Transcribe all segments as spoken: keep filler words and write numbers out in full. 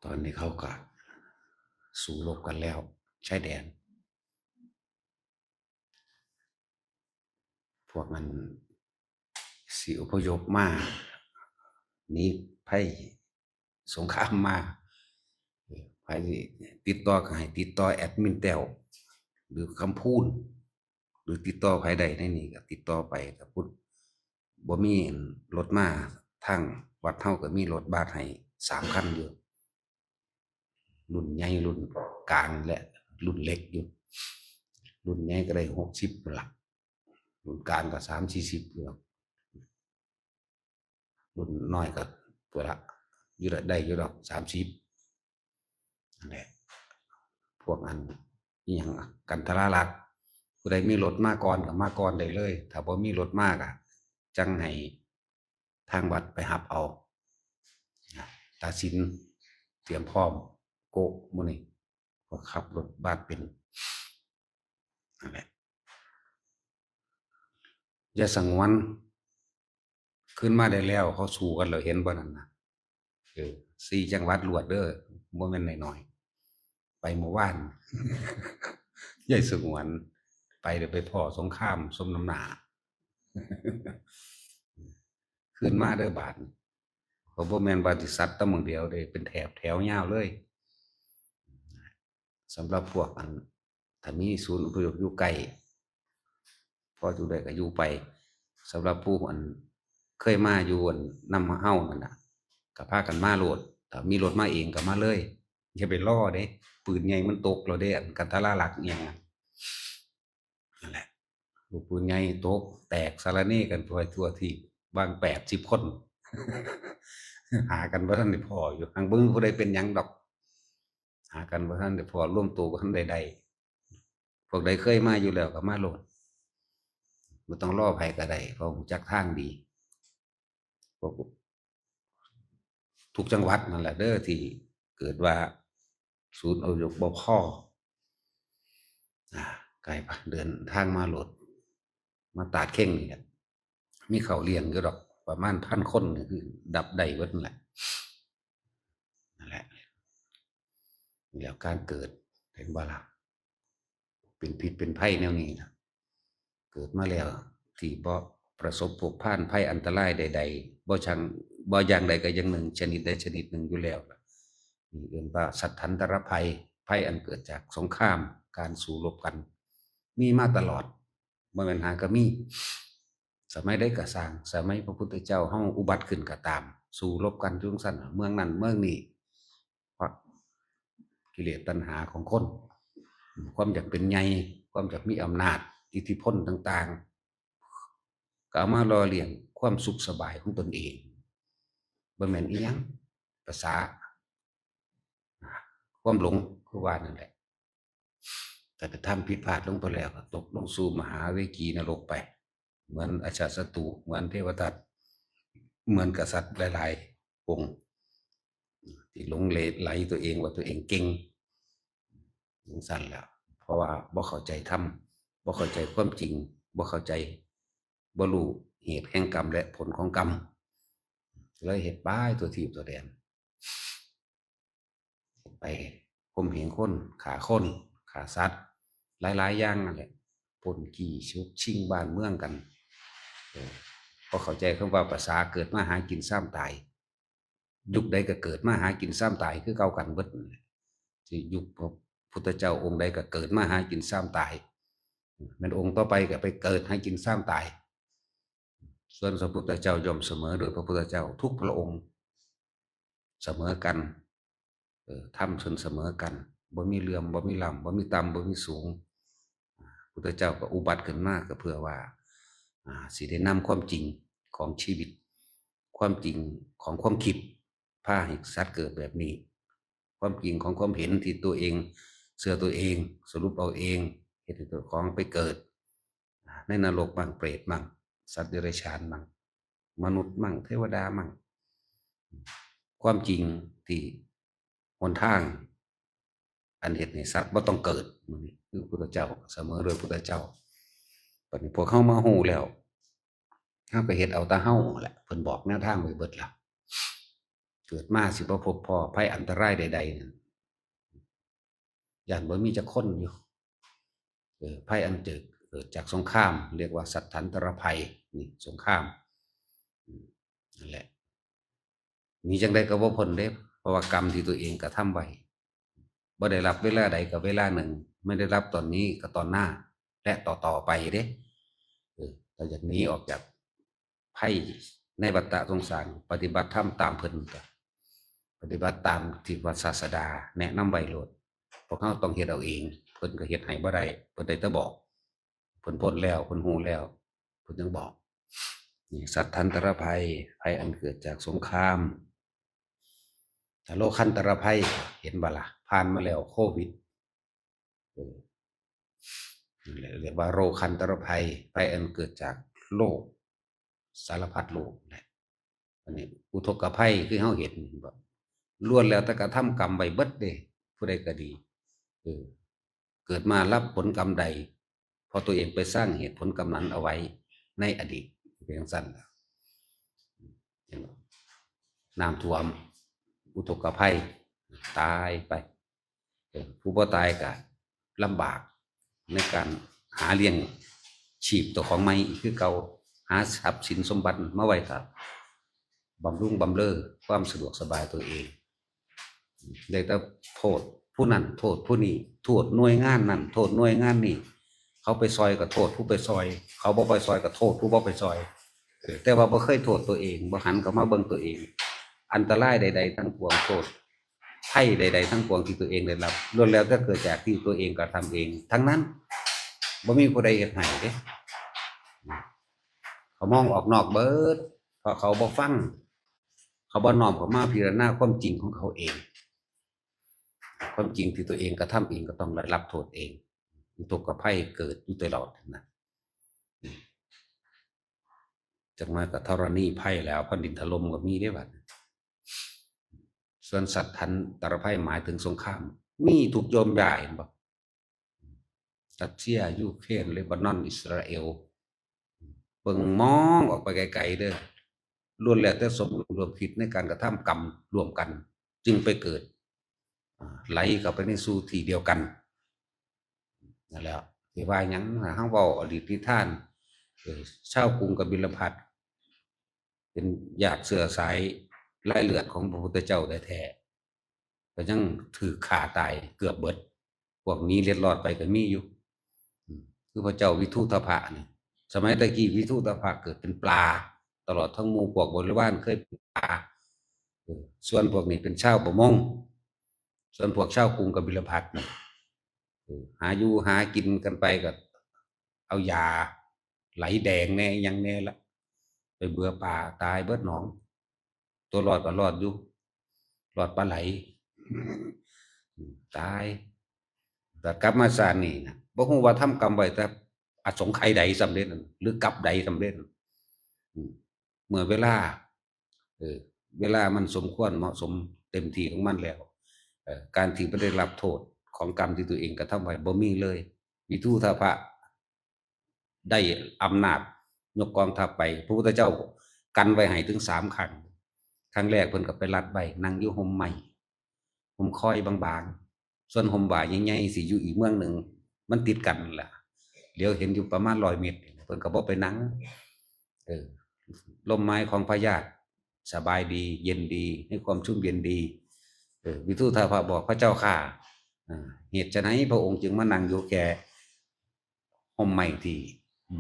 ตอนนี้เขาก็สู้รบกันแล้ว ชายแดน พวกนั้นสิอพยพมา หนีภัยสงครามมา เออ ไผติดต่อก็ให้ติดต่อแอดมินแต้ว หรือคำพูน หรือติดต่อไผได้ในนี้ก็ติดต่อไป ถ้าพุทธบ่มีรถมา ทางวัดเฮาก็มีรถบัสให้สามคันอยู่ รุ่นใหญ่ รุ่นกลาง และรุ่นเล็กอยู่ รุ่นใหญ่ก็ได้หกสิบพุ้นละ รุ่นกลางก็สามสี่สิบอยู่ รุ่นน้อยก็พุ้นละ อยู่ได้ ได้อยู่ดอก สามสิบ นั่นแหละ พวกอัน อิหยังอะ กันทรารักษ์ ผู้ใดมีรถมาก่อนก็มาก่อนได้เลย ถ้าบ่มีรถมาก็จั่งให้ทางวัดไปรับเอา ตาสินเตรียมพร้อม โกะหมู่นี้ ก็ขับรถบัสเป็น นั่นแหละ อย่าสงวน ขึ้นมาได้แล้ว เขาสู้กันแล้ว เห็นบ่นั่นน่ะ เออ สี่จังหวัดรวดเด้อ บ่แม่นน้อยๆ ไปเมื่อวาน ยายสงวน ไปเดี๋ยวไปพ้อสงครามสมน้ำหน้า ขึ้นมาเด้อบาด เขาบ่แม่นว่าสิซัดแต่หม่องเดียวเด้ เป็นแถบแถวยาวเลย สำหรับพวกอัน ถ้ามีศูนย์อพยพอยู่ใกล้ พออยู่ได้ก็อยู่ไป สำหรับผู้อันเคยมาอยู่อันนำเฮานั่นน่ะ ก็พากันมาโลด ถ้ามีรถมาเองก็มาเลย อย่าไปรอเด้ ปืนใหญ่มันตกแล้วเด้ อันกันทรารักษ์อิหยังอะ นั่นแหละ ลูกปืนใหญ่ตกแตกสารเนกันไปทั่วทีป บางแปดสิบคน หากันบ่ทันได้พ้ออยู่ หังบ่มีผู้ใดเป็นหยังดอก หากันบ่ทันได้พ้อ รวมตัวบ่ทันได้ได้ พวกใดเคยมาอยู่แล้วก็มาโลด บ่ต้องรอไผก็ได้ เพราะรู้จักทางดี พวกทุกจังหวัดนั่นแหละเด้อ ที่เกิดว่าศูนย์อพยพบ่พอ อ่า ไกลปะ เดินทางมาโลด มาตาดเข่งนี่แหละ มีข้าวเลี้ยงอยู่ดอก ประมาณพันคนนี่คือดับได้เบิดนั่นแหละ นั่นแหละ แล้วการเกิด เห็นบ่ล่ะ เป็นพิษเป็นภัยแนวนี้นะ เกิดมาแล้วที่บ่ประสบพบพานภัยอันตรายใดๆ บ่ชัง บ่อย่างใดก็อย่างหนึ่ง ชนิดใดชนิดหนึ่งอยู่แล้วล่ะ นี่เอิ้นว่าสัตถันตรภัย ภัยอันเกิดจากสงคราม การสู้รบกัน มีมาตลอด บ่แม่นหาก็มี สมัยใดก็ซ่าง สมัยพระพุทธเจ้าเฮาอุบัติขึ้นก็ตาม สู้รบกันอยู่จั่งซั้นน่ะ เมืองนั้นเมืองนี้ เพราะกิเลสตัณหาของคน ความอยากเป็นใหญ่ ความอยากมีอำนาจ อิทธิพลต่างๆ ก็เอามาหล่อเลี้ยงความสุขสบายของตนเอง บ่แม่นอิหยัง ภาษา ความหลง คือว่านั่นแหละ แต่กระทำผิดพลาดลงไปแล้วก็ตกลงสู่มหาเวจีนรกไป เหมือนอาชาติศัตรู เหมือนเทวทัต เหมือนกษัตริย์หลายๆ องค์ ที่หลงไหลตัวเองว่าตัวเองเก่ง จั่งซั้นแหละ เพราะว่าบ่เข้าใจธรรม บ่เข้าใจความจริง บ่เข้าใจ บ่รู้เหตุแห่งกรรมและผลของกรรม เลยเฮ็ดไปทั่วทีปทั่วแดน ไปข่มเหงคน ฆ่าคน ฆ่าสัตว์ หลายๆ อย่างนั่นแหละ ปล้นจี้ ฉกชิงบ้านเมืองกัน เออ บ่เข้าใจคำว่าภาษาเกิดมาหากินซ้ำตาย ยุคใดก็เกิดมาหากินซ้ำตายคือเก่ากันเบิดนั่นแหละ ที่ยุคพระพุทธเจ้าองค์ใดก็เกิดมาหากินซ้ำตาย แม่นองค์ต่อไปก็ไปเกิดหากินซ้ำตาย ส่วนพระพุทธเจ้าย่อมเสมอโดยพระพุทธเจ้าทุกพระองค์ เสมอกัน เออ ธรรมเพิ่นเสมอกัน บ่มีเหลื่อม บ่มีล้ำ บ่มีต่ำ บ่มีสูง พุทธเจ้าก็อุบัติขึ้นมาก็เพื่อว่า อ่า สิได้นำความจริงของชีวิต ความจริงของความคิด พาให้สัตว์เกิดแบบนี้ ความจริงของความเห็นที่ตัวเองเชื่อตัวเอง สรุปเอาเอง เฮ็ดให้ตัวของไปเกิด ในนรกบ้าง เปรตบ้าง สัตว์เดรัจฉานบ้าง มนุษย์บ้าง เทวดาบ้าง ความจริงที่หนทาง อันเฮ็ดให้สัตว์บ่ต้องเกิด นี่คือพุทธเจ้า เสมอโดยพุทธเจ้า บัดนี้พวกเฮามาฮู้แล้ว เฮาก็เฮ็ดเอาแต่เฮาแหละ เพิ่นบอกแนวทางไว้เบิดแล้ว เกิดมาสิบ่พบพ้อภัยอันตรายใดๆนั่น ย่านบ่มีจักคนอยู่ เออ ภัยอันเกิด เกิดจากสงคราม เรียกว่าสัตถันตรภัย นี่สงคราม อืม นั่นแหละ หนีจั่งใดก็บ่พ้นเด้ เพราะว่ากรรมที่ตัวเองกระทำไว้ บ่ได้รับเวลาใดก็เวลาหนึ่ง ไม่ได้รับตอนนี้ก็ตอนหน้า และต่อๆไปเด้ เออ ถ้าอยากหนีออกจาก ภัยในวัฏฏะสงสาร ปฏิบัติธรรมตามเพิ่นก็ ปฏิบัติตามที่ว่าศาสดาแนะนำไว้โลด พวกเราต้องเฮ็ดเอาเอง เพิ่นก็เฮ็ดให้บ่ได้ เพิ่นได้แต่บอก เพิ่นพ้นแล้ว เพิ่นฮู้แล้ว เพิ่นยังบอก นี่ สัตถันตรภัย ภัยอันเกิดจากสงคราม ถ้าโลคันตรภัย เห็นบ่ล่ะ ผ่านมาแล้วโควิด เออ นั่นแหละ เรียกว่าโรคันตรภัย ภัยอันเกิดจากโรค สารพัดโรคแหละ อันนี้อุทกภัยคือเฮาเห็นบ่ ล้วนแล้วแต่กระทำกรรมไว้เบิดเด้ ผู้ใดก็ดี เออ เกิดมารับผลกรรมใด เพราะตัวเองไปสร้างเหตุผลกรรมนั้นเอาไว้ในอดีต เป็นจั่งซั่นล่ะ เห็นบ่ น้ำท่วม อุทกภัย ตายไป เออ ผู้บ่ตายก็ลำบากในการหาเลี้ยงชีพตัวของใหม่อีกคือเก่า หาทรัพย์สินสมบัติมาไว้ก็บำรุงบำเรอความสะดวกสบายตัวเอง ได้แต่โทษผู้นั้น โทษผู้นี้ โทษหน่วยงานนั้น โทษหน่วยงานนี้ เขาไปซอยก็โทษผู้ไปซอย เขาบ่ไปซอยก็โทษผู้บ่ไปซอย เออ แต่ว่าบ่เคยโทษตัวเอง บ่หันเข้ามาเบิ่งตัวเอง อันตรายใดๆทั้งปวง โทษภัยใดๆทั้งปวงที่ตัวเองได้รับ ล้วนแล้วแต่เกิดจากที่ตัวเองกระทำเอง ทั้งนั้น บ่มีผู้ใดเฮ็ดให้เด้ เขามองออกนอกเบิด เพราะเขาบ่ฟัง เขาบ่น้อมเข้ามาพิจารณาความจริงของเขาเอง ความจริงที่ตัวเองกระทำเองก็ต้องได้รับโทษเอง อุทกภัยเกิดอยู่ตลอดนะ จักหน่อยก็ธรณีภัยแล้ว แผ่นดินถล่มก็มีเด้บัดนี้ ส่วนสัตถันตรภัยหมายถึงสงคราม มีทุกย่อมย่า เห็นบ่ รัสเซีย ยูเครน เลบานอน อิสราเอล เบิ่งมองออกไปไกลๆเด้อ ล้วนแล้วแต่สมรู้ร่วมคิดในการกระทำกรรมร่วมกัน จึงไปเกิด อ่า ไหลเข้าไปในสู่ที่เดียวกัน นั่นแหละ สิว่าหยัง เฮาเว้าอดีตนิทาน เออ ชาวกรุงกบิลพัสดุ์ เป็นญาติเชื้อสายรายเลือดของพระพุทธเจ้าแท้ๆ ก็ยังถูกฆ่าตายเกือบเบิด พวกหนีเล็ดลอดไปก็มีอยู่ อืม คือพระเจ้าวิทุทพะนี่ สมัยตะกี้วิทุทพะเกิดเป็นปลา ตลอดทั้งหมู่พวกบริวารเคยเป็นปลา เออ ส่วนพวกนี้เป็นชาวประมง ส่วนพวกชาวกรุงกบิลพัสดุ์นี่ เออ หาอยู่หากินกันไปก็เอายาไหลแดงแน่หยังแน่ละ ไปเบือปลาตายเบิดหนอง ตัวรอดก็รอดอยู่ รอดปลาไหล อืม ตาย แต่กลับมาชาตินี้นะ บ่ฮู้ว่าทำกรรมไว้แต่อสงไขยใดสำเร็จ หรือกลับใดสำเร็จ อืม เมื่อเวลา เออ เวลามันสมควรเหมาะสมเต็มที่ของมันแล้ว เอ่อ การที่บ่ได้รับโทษของกรรมที่ตัวเองกระทำไว้บ่มีเลย วิทุทพะได้อำนาจยกกองทัพไป พระพุทธเจ้ากันไว้ให้ถึงสามครั้ง ครั้งแรกเพิ่นก็ไปลัดไว้ นั่งอยู่ฮ่มไม้ ฮ่มคอยบางๆ ส่วนฮ่มว่าใหญ่ๆสิอยู่อีกเมืองหนึ่ง มันติดกันนั่นล่ะ เหลียวเห็นอยู่ประมาณร้อยเมตร เพิ่นก็บ่ไปนั่ง เออ ร่มไม้ของพญาติ สบายดี เย็นดี ให้ความชุ่มเย็นดี เออ วิทุทพะบอก พระเจ้าข้า อ่า เหตุไฉนพระองค์จึงมานั่งอยู่แค่ฮ่มไม้ที่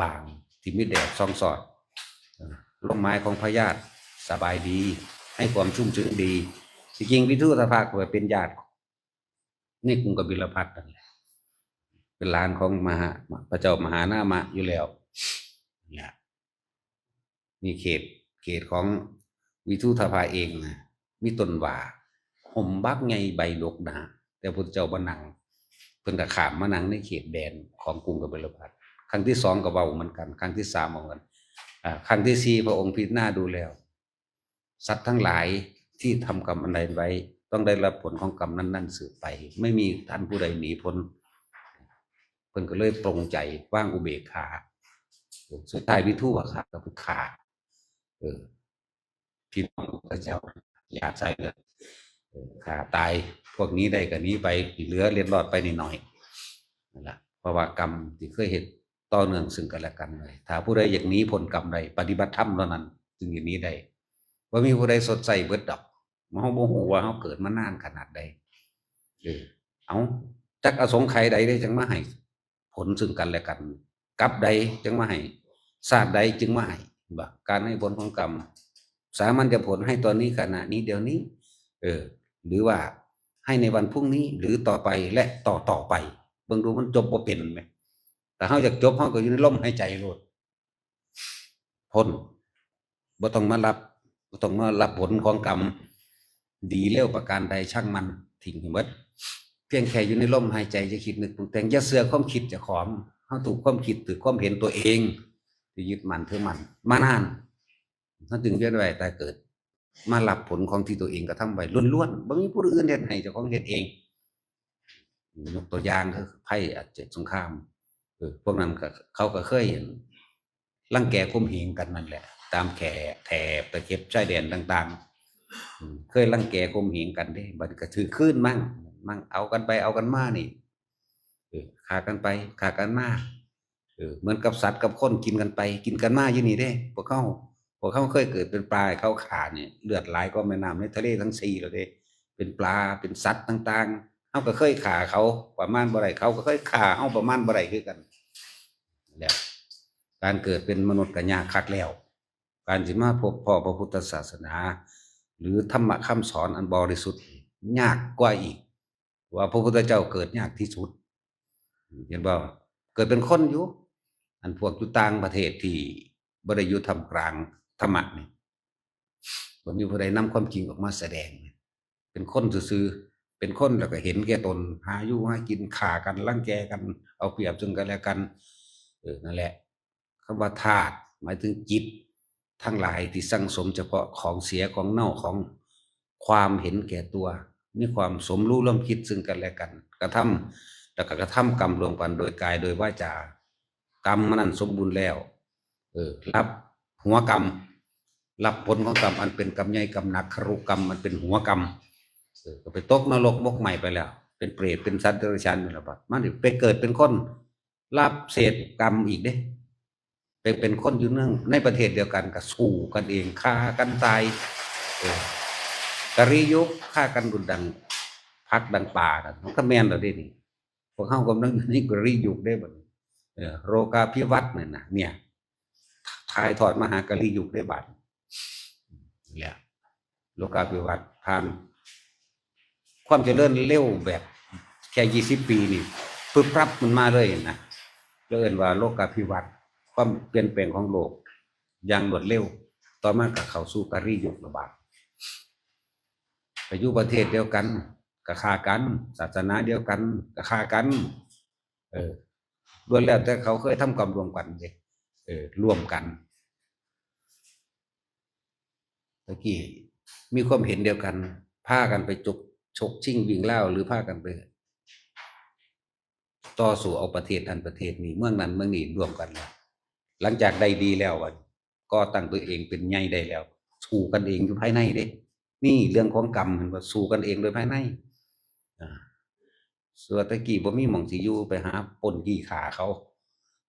บาง ที่มีแดดส่องสอด เออ ร่มไม้ของพญาติ สบายดี ให้ความชุ่มชื้นดี ที่จริงวิทุทพะก็เป็นญาติในกรุงกบิลพัสดุ์นั่นแหละ เป็นหลานของมหา พระเจ้ามหานามะอยู่แล้ว เนี่ย นี่เขต เขตของวิทุทพะเองนะ มีต้นว่า ฮ่มบักใหญ่ใบดกหนา แต่พระพุทธเจ้าบ่นั่ง เพิ่นก็ข้ามมานั่งในเขตแดนของกรุงกบิลพัสดุ์ ครั้งที่สองก็เว้าเหมือนกัน ครั้งที่สามเว้าเหมือนกัน อ่า ครั้งที่สี่พระองค์พิจารณาดูแล้ว สัตว์ทั้งหลายที่ทำกรรมอันใดไว้ ต้องได้รับผลของกรรมนั้นๆสืบไป ไม่มีท่านผู้ใดหนีพ้น เพิ่นก็เลยปลงใจวางอุเบกขา สุดท้ายวิทุทพะก็ไปฆ่า เออ พี่น้องพระเจ้า หยาดสายเลือด เออ ฆ่าตาย พวกนี้ได้ก็หนีไป เหลือเล็ดลอดไปนิดหน่อย นั่นล่ะ เพราะว่ากรรมที่เคยเฮ็ดต่อเนื่องซึ่งกันและกันไว้ ถ้าผู้ใดอยากหนีพ้นกรรมได้ ปฏิบัติธรรมเท่านั้น จึงจะหนีได้ บ่มีผู้ใดชดใช้เบิดดอก เฮาบ่ฮู้ว่าเฮาเกิดมานานขนาดใด เออ เอา จักอสงไขยใดเด้จั่งมาให้ผลซึ่งกันและกัน กับใดจั่งมาให้ ชาติใดจึงมาให้ บ่ การให้ผลของกรรม สามัญญผลให้ตอนนี้ขณะนี้เดี๋ยวนี้ เออ หรือว่าให้ในวันพรุ่งนี้ หรือต่อไป และต่อต่อไป เบิ่งดูมันจบบ่เป็นแหม ถ้าเฮาอยากจบ เฮาก็อยู่ในลมหายใจโลด พ้น บ่ต้องมารับ บ่ต้องมารับผลของกรรม ดีเลวประการใดช่างมัน ทิ้งให้หมด เพียงแค่อยู่ในลมหายใจ อย่าคิดนึกปรุงแต่ง อย่าเชื่อความคิดเจ้าของ เฮาถูกความคิด ถูกความเห็นตัวเอง ที่ยึดมั่นถือมั่นมานาน เฮาจึงเวียนว่ายตายเกิด มารับผลของที่ตัวเองกระทำไว้ล้วนๆ บ่มีผู้อื่นเฮ็ดให้ เจ้าของเฮ็ดเอง ยกตัวอย่างคือภัยอัดเจ็บสงคราม เออ พวกนั้นก็ เขาก็เคยเห็น รังแกข่มเหงกันนั่นแหละ ตามแข แถบตะเข็บชายแดนต่างๆ อืม เคยรังแกข่มเหงกันเด้ บัดนี้ก็ถือคืนมั่ง มั่งเอากันไปเอากันมานี่ เออ ฆ่ากันไปฆ่ากันมา เออ เหมือนกับสัตว์กับคนกินกันไปกินกันมาอยู่นี่เด้ พวกเขา พวกเขาเคยเกิดเป็นปลา เขาฆ่าเนี่ย เลือดไหลก็แม่น้ำในทะเลทั้งสี่แล้วเด้ เป็นปลา เป็นสัตว์ต่างๆ เฮาก็เคยฆ่าเขาประมาณบ่ได้ เขาก็เคยฆ่าเฮาประมาณบ่ได้คือกัน แล้วการเกิดเป็นมนุษย์ก็ยากคักแล้ว การสิมาพบพ้อพระพุทธศาสนา หรือธรรมะคำสอนอันบริสุทธิ์ยากกว่าอีก ว่าพระพุทธเจ้าเกิดยากที่สุด เห็นบ่ เกิดเป็นคนอยู่ อันพวกอยู่ต่างประเทศที่บ่ได้อยู่ท่ามกลางธรรมะนี่ บ่มีผู้ใดนำความจริงออกมาแสดง เป็นคนซื่อๆ เป็นคนแล้วก็เห็นแก่ตน หาอยู่หากิน ฆ่ากัน รังแกกัน เอาเปรียบซึ่งกันและกัน เออ นั่นแหละ คำว่าธาตุหมายถึงจิตทั้งหลายที่สั่งสมเฉพาะของเสียของเน่า ของความเห็นแก่ตัว มีความสมรู้ร่วมคิดซึ่งกันและกัน กระทำ แล้วก็กระทำกรรมร่วมกันโดยกายโดยวาจา กรรมมันนั้นสมบูรณ์แล้ว เออ รับหัวกรรม รับผลของกรรมอันเป็นกรรมใหญ่กรรมหนัก ครุกรรมมันเป็นหัวกรรม เออ ก็ไปตกนรกหมกไหม้ไปแล้ว เป็นเปรต เป็นสัตว์เดรัจฉานนั่นแหละบัด มันไปเกิดเป็นคน รับเศษกรรมอีกเด้ ไปเป็นคนอยู่เนื่องในประเทศเดียวกันก็สู้กันเอง ฆ่ากันตาย เออ กะลียุค ฆ่ากันดุดดังผักดังปลากัน มันก็แม่นแล้วเด้นี่ พวกเฮากำลังอยู่ในกะลียุคเด้บัดนี้ เออ โลกาภิวัตน์นั่นน่ะ เนี่ย ถ่ายทอดมาหากะลียุคเด้บัด เนี่ย โลกาภิวัตน์ผ่าน ความเจริญเร็วแบบแค่ยี่สิบปีนี่ ปึ๊บปั๊บมันมาเลยนะ เรียกว่าโลกาภิวัตน์ ความเปลี่ยนแปลงของโลกอย่างรวดเร็ว ต่อมาก็เข้าสู่กะลียุคระบาด ไปอยู่ประเทศเดียวกันก็ฆ่ากัน ศาสนาเดียวกันก็ฆ่ากัน เออ ล้วนแล้วแต่เขาเคยทำกรรมร่วมกันเด้ เออ ร่วมกัน ตะกี้มีความเห็นเดียวกัน พากันไปจก ฉกชิงวิ่งราว หรือพากันไปต่อสู้เอาประเทศนั้นประเทศนี้ เมืองนั้นเมืองนี้ร่วมกันแล้ว หลังจากได้ดีแล้วอะ ก่อตั้งตัวเองเป็นใหญ่ได้แล้ว สู้กันเองอยู่ภายในเด้ นี่เรื่องของกรรม เห็นบ่ สู้กันเองโดยภายใน อ่า ส่วนตะกี้บ่มีหม่องสิอยู่ ไปหาปล้นจี้ฆ่าเขา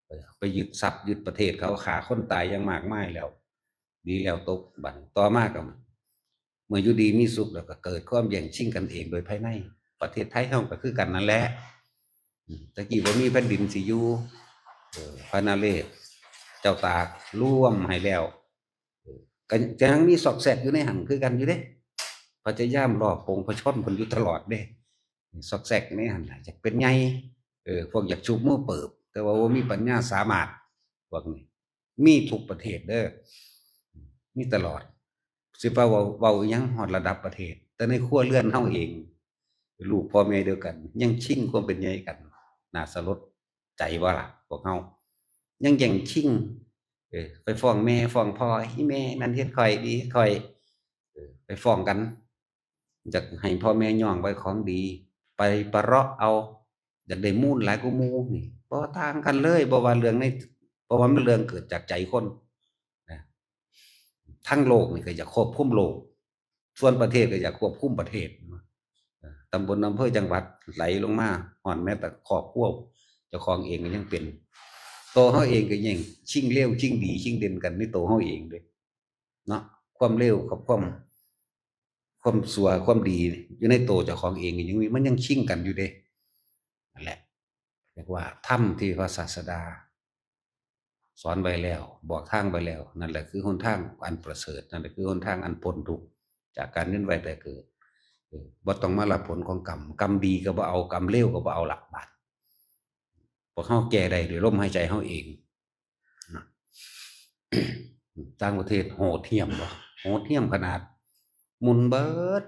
เออ ไปยึดทรัพย์ยึดประเทศเขา ฆ่าคนตายอย่างมากมายแล้ว ดีแล้วตก บัดต่อมาก็ เมื่ออยู่ดีมีสุขแล้วก็เกิดความแย่งชิงกันเองโดยภายใน ประเทศไทยเฮาก็คือกันนั่นแหละ อืม ตะกี้บ่มีแผ่นดินสิอยู่ เออ พระนเรศวร เจ้าตากรวมให้แล้ว เออ ก็ยังมีซอกแซกอยู่ในหั่นคือกันอยู่เด้ พยายามลอบปลงพระชนม์เพิ่นอยู่ตลอดเด้ ซอกแซกในหั่นน่ะ อยากเป็นใหญ่ เออ พวกอยากชูมือเปิบ แต่ว่าบ่มีปัญญาสามารถ พวกนี้ มีทุกประเทศเด้อ มีตลอด สิไปเว้า เว้าอิหยังฮอดระดับประเทศ แต่ในครัวเรือนเฮาเอง ลูกพ่อแม่เดียวกัน ยังชิงความเป็นใหญ่กัน น่าสลดใจบ่ล่ะ พวกเฮา ยังแย่งชิง เออ ไปฟ้องแม่ฟ้องพ่อ อีแม่นั่นเฮ็ดข้อยดี ข้อย เออ ไปฟ้องกัน อยากให้พ่อแม่ย้องไว้ของดี ไปประเราะเอา อยากได้มูลหลายกว่าหมู่นี่ บ่ต่างกันเลย บ่ว่าเรื่องใน เพราะว่ามันเรื่องเกิดจากใจคนนะ ทั้งโลกนี่ก็อยากควบคุมโลก ส่วนประเทศก็อยากควบคุมประเทศ เอ่อตำบลอำเภอจังหวัดไหลลงมาฮอดแม้แต่ครอบครัวเจ้าของเองก็ยังเป็น ตัวเฮาเองก็ยังชิงเลวชิงดีชิงเด่นกันในตัวเฮาเองเด้เนาะ ความเลวกับความ ความชั่วความดีอยู่ในตัวเจ้าของเองก็ยังมี มันยังชิงกันอยู่เด้ นั่นแหละ เรียกว่าธรรมที่พระศาสดา สอนไว้แล้ว บอกทางไว้แล้ว นั่นแหละคือหนทางอันประเสริฐ นั่นแหละคือหนทางอันพ้นทุกข์จากการเวียนว่ายตายเกิด เออ บ่ต้องมารับผลของกรรม กรรมดีก็บ่เอา กรรมเลวก็บ่เอาละบาด พวกเฮาแก้ได้ด้วยลมหายใจเฮาเองนะ ต่างประเทศโหดเหี้ยมบ่ โหดเหี้ยมขนาด หมุนเบิด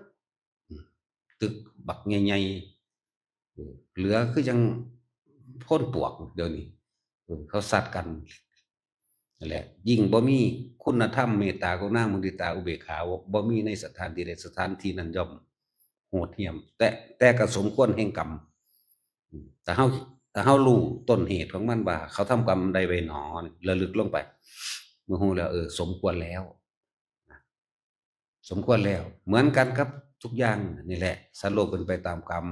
ตึกบักใหญ่ๆ เออ เหลือคือจั่งโพนปวกเดี๋ยวนี้ เออ เขาซัดกัน นั่นแหละ ยิ่งบ่มีคุณธรรมเมตตากรุณามุทิตาอุเบกขา บ่ บ่มีในสถานที่ใด สถานที่นั้นย่อมโหดเหี้ยม แต่ แต่ก็สมควรแห่งกรรม อืม ถ้าเฮา ถ้าเฮารู้ต้นเหตุของมันว่า เขาทำกรรมใดไว้หนอ ระลึกลงไป เมื่อรู้แล้ว เออ สมควรแล้ว สมควรแล้ว เหมือนกันครับทุกอย่างนี่แหละ สัตว์โลกเป็นไปตามกรรม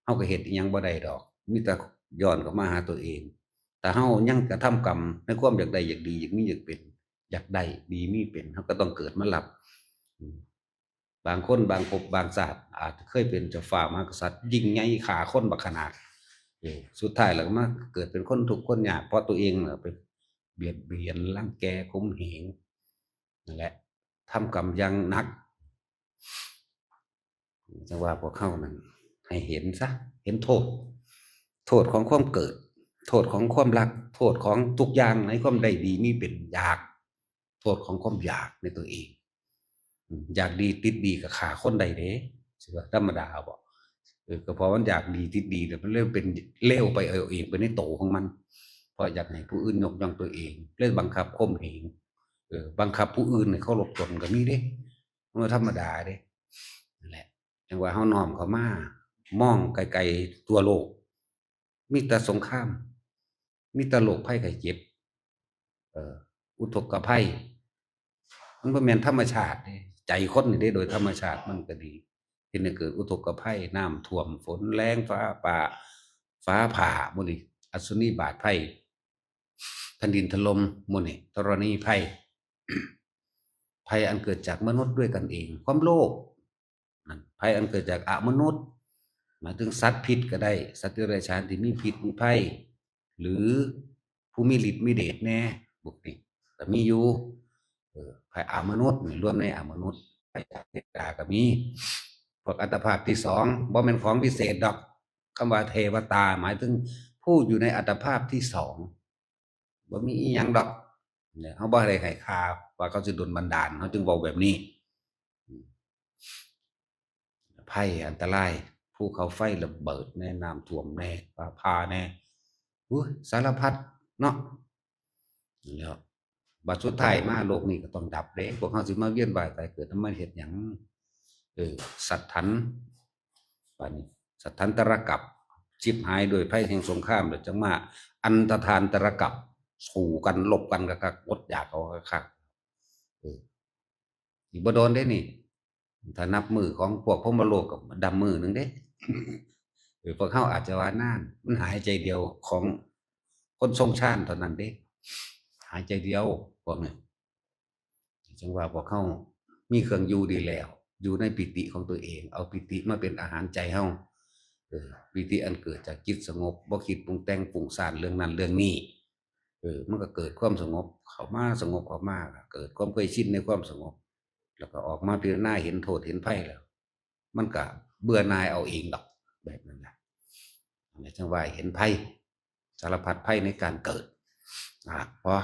เฮาก็เฮ็ดอิหยังบ่ได้ดอก มีแต่ย้อนกลับมาหาตัวเอง ถ้าเฮายังกระทำกรรมในความอยากได้อยากดี อยากมีอยากเป็น อยากได้ดีมีเป็น เฮาก็ต้องเกิดมารับ อืม บางคนบางภพบางชาติ อาจจะเคยเป็นเจ้าฟ้ามหากษัตริย์ ยิ่งใหญ่ฆ่าคนบักขนาด เออ สุดท้ายแล้วก็มาเกิดเป็นคนทุกข์คนยาก เพราะตัวเองน่ะไปเบียดเบียนรังแกข่มเหง นั่นแหละ ทำกรรมอย่างหนัก จั่งว่าพวกเฮานั้นให้เห็นซะ เห็นโทษ โทษของความเกิด โทษของความรัก โทษของทุกอย่างในความได้ดีมีเป็น อยาก โทษของความอยากในตัวเอง อืม อยากดีติดดีก็ฆ่าคนได้เด้ สิว่าธรรมดาบ่ เออ ก็เพราะมันอยากดีติดดีแล้วมันเลยเป็นเลวไปเอาเอง ไปในโตของมัน เพราะอยากให้ผู้อื่นยกย่องตัวเอง เลยบังคับข่มเหง เออ บังคับผู้อื่นให้เคารพตนก็มีเด้ มันธรรมดาเด้ นั่นแหละ จั่งว่าเฮาน้อมเข้ามา มองไกลๆทั่วโลก มีแต่สงคราม มีแต่โรคภัยไข้เจ็บ เอ่อ อุทกภัย มันบ่แม่นธรรมชาติเด้ ใจคนนี่เด้ โดยธรรมชาติมันก็ดี เฮ็ดให้เกิดอุทกภัย น้ำท่วม ฝนแล้ง ฟ้าป่า ฟ้าผ่า หมู่นี้ อัศนีบาตไพร แผ่นดินถล่ม หมู่นี้ ธรณีภัย ภัยอันเกิดจากมนุษย์ด้วยกันเอง ความโลภ นั่น ภัยอันเกิดจากอมนุษย์ หมายถึงสัตว์พิษก็ได้ สัตว์เดรัจฉานที่มีพิษมีภัย หรือผู้มีฤทธิ์มีเดชแน่ พวกนี้ก็มีอยู่ เออ ภัยอมนุษย์นี่รวมในอมนุษย์ ภัยจากเทวดาก็มี พวกอัตภาพที่สอง บ่แม่นของพิเศษดอก คำว่าเทวตาหมายถึงผู้อยู่ในอัตภาพที่สอง บ่มีอีหยังดอก เนี่ย เฮาบ่ได้ให้ค่าว่าเขาสิดลบันดาล เฮาจึงเว้าแบบนี้ อืม ภัยอันตราย ภูเขาไฟระเบิดแน่ น้ำท่วมแน่ ฟ้าผ่าแน่ อุ้ย สารพัดเนาะ แล้ว บัดสุดท้ายมาโลกนี้ก็ต้องดับเด้ พวกเฮาสิมาเวียนว่ายตายเกิดนำมันเฮ็ดหยัง เออ สัตถัน บาดนี้ สัตถันตรกัป ฉิบหายโดยภัยแห่งสงคราม แล้วจั่งมาอันตทานตรกัป สู้กันรบกันคักๆ อดอยากเอาคักๆ เออ อีกบ่โดนเด้นี่ ถ้านับมื้อของพวกพรหมโลกก็ดำมื้อหนึ่งเด้ เออ พวกเฮาอาจจะว่านาน มันหายใจเดียวของคนทรงฌานเท่านั้นเด้ หายใจเดียวพวกนี้ จั่งว่าพวกเฮามีเครื่องอยู่ดีแล้ว อยู่ในปีติของตัวเอง เอาปีติมาเป็นอาหารใจเฮา เออ ปีติอันเกิดจากจิตสงบ บ่คิดปรุงแต่งฟุ้งซ่านเรื่องนั้นเรื่องนี้ เออ มันก็เกิดความสงบเข้ามา สงบเข้ามา เกิดความเคยชินในความสงบ แล้วก็ออกมาพิจารณาเห็นโทษเห็นภัยแล้ว มันก็เบื่อหน่ายเอาเองดอก แบบนั้นนะ อันนี้จั่งว่าเห็นภัย สารพัดภัยในการเกิด อ่ะ พอ